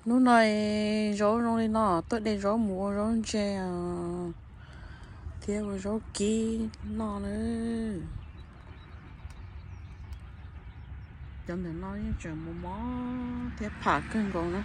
Hnub no zaub zoo li no, tuaj de zaub mus ua zaub ntse thiab ua zaub kib noj na. Cov ntawm no yeej tseem mos mos thiab pham kawg nkaus na.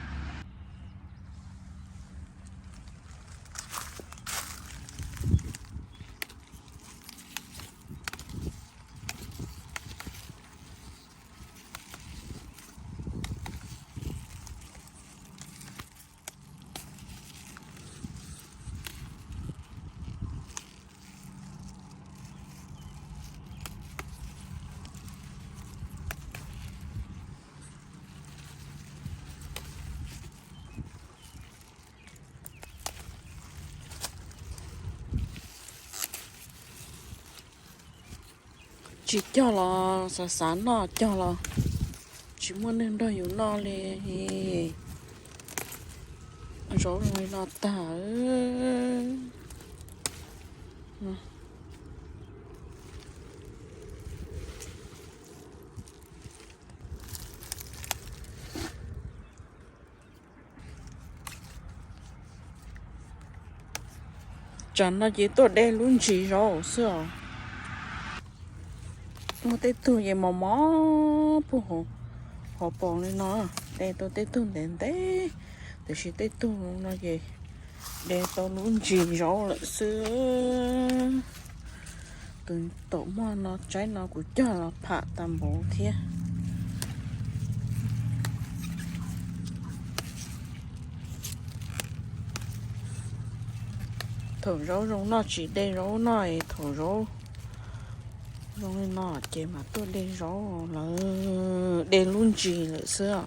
Tsis cog los xav xav noj, cog los tsis muaj neeg nrog yus noj li. Zaub zoo li no tag. Tsam no ces tuaj de lub ntsis zaub xwb os. Muaj tej tug ces mos mos puag hauv paus li no, de tau tej tug ntev ntev, tiam sis tej tug no ces de tau lub ntsis zaub lawm xwb. Tus taum muag no tsaib no kuv cog los pham tag npaum thiab. Thaum zaub zoo noj tsis de zaub noj, thaum zaub zoo li no ces mas tuaj de zaub lawm, de lub ntsis lawm xwb.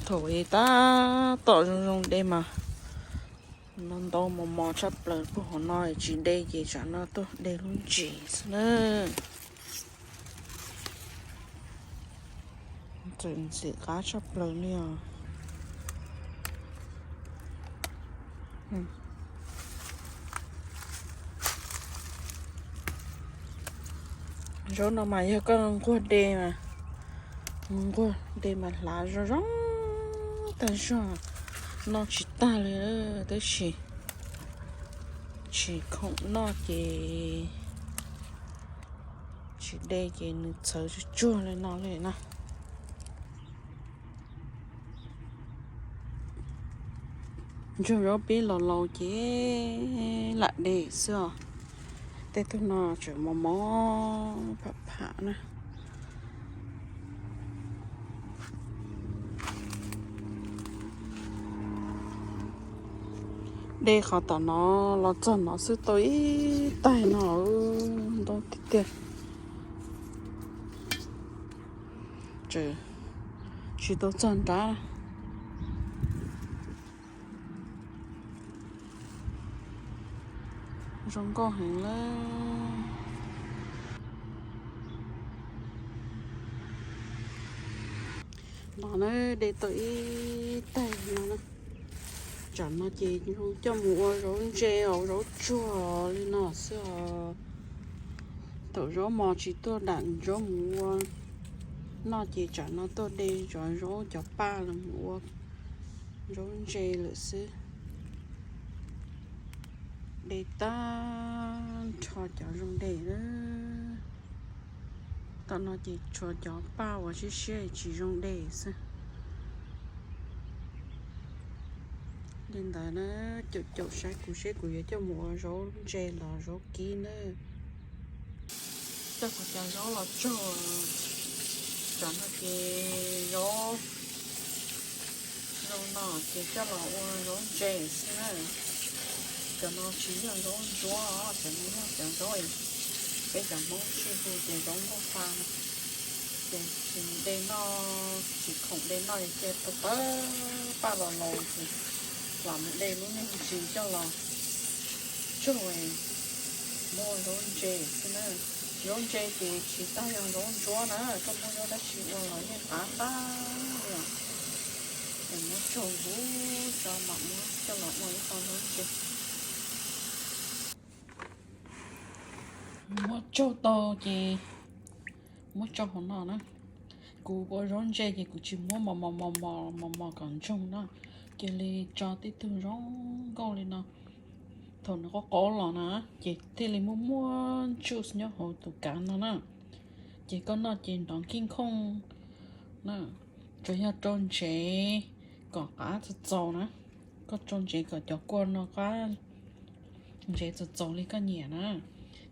Thaum tab tom zoo zoo de mas ntau ntau mos mos tshaj plaws puag hauv no, tsis de ces tsam no tuaj de lub ntsis xwb na. Txawm ntxim qab tshaj plaws li os. Zaub no mas yog koj nquag de mas, nquag de mas hlav zoo zoo tag zog, noj tsis tag li, tab sis tsis khoom noj ces tsis de ces nws txhawv tsuag tsuag li no li na. Ntsuag zaub pib los laus ces lam de xwb os. Tej tug no tseem mos mos pham pham na. De qhov tom no los txog no xwb tau ib taig no, ntau tiag tiag. Tsis tau txog nrab. Zoo nkauj heev lawm. No na, de tau ib taig no na. Tsam no ces zoo coj mus ua zaub ntse os, zaub tsuag li no xwb os. Thaum zaub mos tsis tuaj dam zaub mus ua noj ces tsam no tuaj de cov zaub cov paj los mus ua zaub ntse lawm xwb. De tag nrho cov zoo de lawm. Tom no ces tshuav cov paj uas siab siab tsis zoo de xwb. Li ntawd na, caum caum saib kuv seb kuv yuav coj mus ua zaub ntse los zaub kib na. Coj kuv cov zaub los tsaug, tsam no ces zaub zoo no ces coj los ua zaub ntse xwb na. Cov no tsis yog zaub ntsuab, cov no yog cov zaub peb cov Hmoob tsij hu tias zaub npauj fa no. Ces tsis de noj, tsis khoom de noj ces cia tau pab paj los laus ces lam mus de lub niag ntsis coj los tsuag muaj zaub ntse xwb na. Zaub ntse ces tsis tas yog zaub ntsuab na, koj muab zaub dab tsi ua los yeej qab qab li os. Es muab tsaug huv tso mam muab coj los ua ib qho zaub ntse. Muab tsaug tau ces muab tso hauv no na. Kuv ua zaub ntse ces kuv tsis muab mos mos mos mos mos mos kom ntsoog na, cia li tso tib tug zoo nkauj li no. Thaum nws qaub qaub los na, ces thiaj li muaj muaj ntsuj nyob hauv tus kav no na. Ces koj noj ces nrov nkij nkhooj na. Tsuas yog rau ntsev kom qab txaus txaus na. Koj rau ntsev kom cov kua no qab ntsev txaus txaus li koj nyiam na.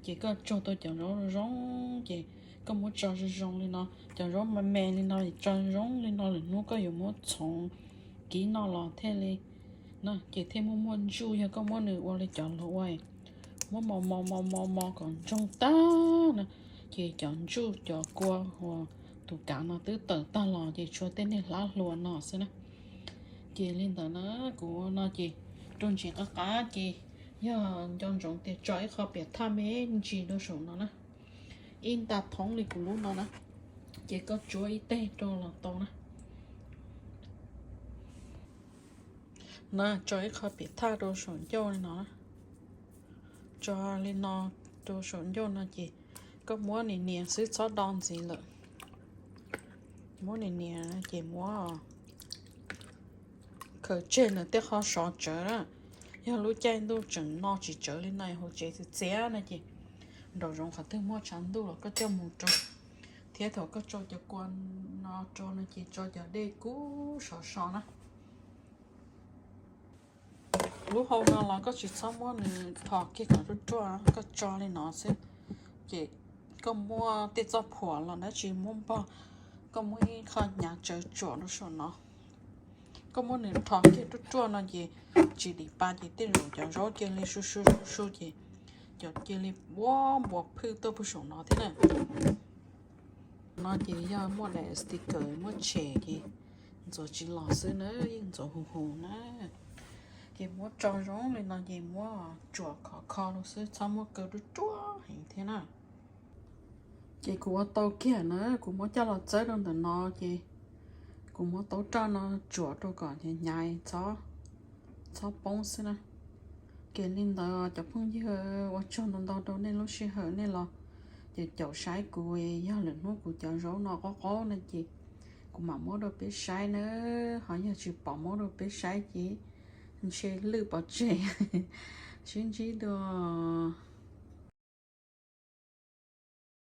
Ces koj tsuag tau cov zaub zoo zoo, ces koj muab tso zoo zoo li no. Cov zaub me me li no tso zoo li no, lwm hnub koj yuav muab txhoov kib noj los thiaj li, ces thiaj muaj muaj ntsuj. Yog koj muab nws ua li cov luag ua, muab mos mos mos mos mos kom ntsoog tag na, ces cov ntsuj cov kua uas tus kav no twb tawm tag los ces tshuav tej niag hlab hluas no xwb na. Ces li ntawd na, kuv ua no ces rau ntsev qab qab ces yog nco ntsoov tias tso ib qho piam thaj me ntsis rau saum no na, ib nta thoob li kuv lub no na. Ces koj tsuab ib teg rau los tau na. Na, tso ib qho piam thaj rau saum ncauj li no na. Tso li no rau saum ncauj no ces koj muab nias nias xwb, txhob do ntxiv lawm. Muab nias nias ces muab khaws tseg nws tej qhov sov tsawv na. Yog lub caij ntuj tseem no tsis tsawv li no, hauv tsev txias txias no ces nraum zoov qhov twg muaj tshav ntuj los koj coj mus rau. Thiab thaum koj tso cov kua no rau no ces tso cov dej kub sov so na. Lub hau no los koj tsis txhob muab nws thos kiag kom ruaj ruaj, koj tso li no xwb. Ces koj muab tej txoj phuam los dab tsi muab npog, koj muab ib qho hnyav tsawv tsuam rau saum no. Koj muab nws thos kiag ruaj ruaj no ces tsis dim pa ces tej zaum cov zaub cia li su su su su ces cov cia li npua npua phwj tuaj puag saum no thiab na. No ces yog muaj daim sticker muab tshem ces ntxuav tsis los xwb na, yeej ntxuav huv huv na. Ces muab tso zoo li no ces muab tsuam khov kho rau xwb, txhob muab kaw ruaj ruaj heev thiab na. Ces kuv ua tau kiag na, kuv muab coj los txawb rau ntawm no ces kuv muab taub raj no tsuam rau kom hnyav hnyav, txhob, txhob poob xwb na. Ces li ntawd cov phooj ywg, ua tsaug ntau ntau rau nej lub sij hawm nej los ces caum saib kuv. Yog lwm hnub kuv cov zaub no qaub qaub no ces kuv mam muab rau peb saib na. Ho yog tsis pom muab rau peb saib ces ntshe lwj pov tseg. Sib ntsib dua.